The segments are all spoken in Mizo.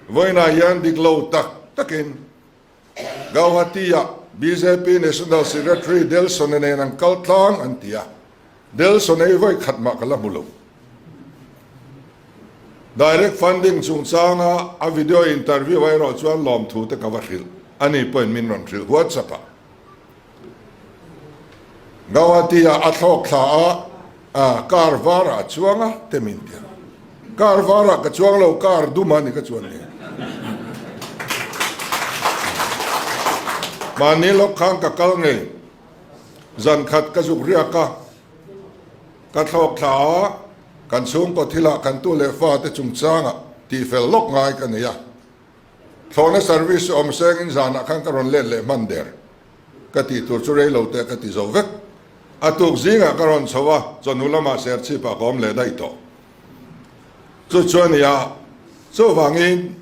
Vawiinah hian dik lo tak takin Gauhati-ah bjp National Secretary Delson-a nen an kal tlang an ti a, Delson-a hi vawi khat mah ka la hmu lo. Direct funding chungchanga a video interview ah erawh chuan lawmthu te ka va hrilh a ni pawhin min rawn hrilh WhatsApp ah. Gauhati-ah a thlawk thla a, car varah a chuang a te min ti a. Car varah ka chuang lo, car dum a ni ka chuan ni. Mahni lawk khan ka kal ngei, zan khat ka zuk riak a, ka thlawk thla a, kan chhungkaw thilah kan tu leh fate chungchangah tihfel lawk ngai ka nei a. Thlawhna service chu awm sengin zanah khan ka rawn let leh hman der. Ka tih tur chu rei lo teh ka ti zo vek. A tuk zingah ka rawn chho a, chawhnu lamah serchhipah ka awm leh daih tawh. Chu chu a ni a, chuvangin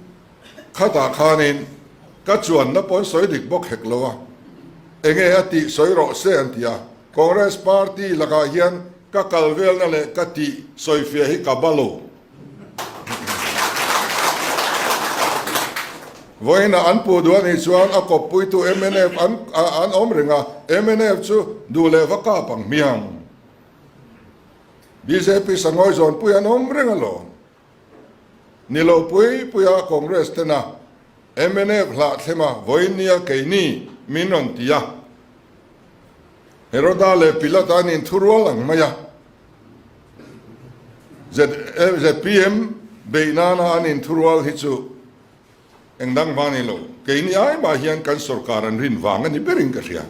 khatah khanin ka chuanna pawn sawi dik bawk hek lo a, enge a tih sawi rawh se an ti a, Congress party lakah hian ka kal velna leh ka tih sawifiah hi ka ba lo. Vawiinah an puh duh a nih chuan a kawppuitu mnf an an awm reng a, mnf chu duh leh va kap ang hmiang. Bjp sangawi zawnpui an awm reng alawm. Ni lo pui puia Congress tena mnf hlahthlema vawiinnia keini min rawn ti a, Heroda leh Pilata an inthurual ang mai a. ZPM beih nana an inthurual hi chu eng dang vang ni lo, keini ai mah hian kan sorkar an rin vang a ni berin ka hria.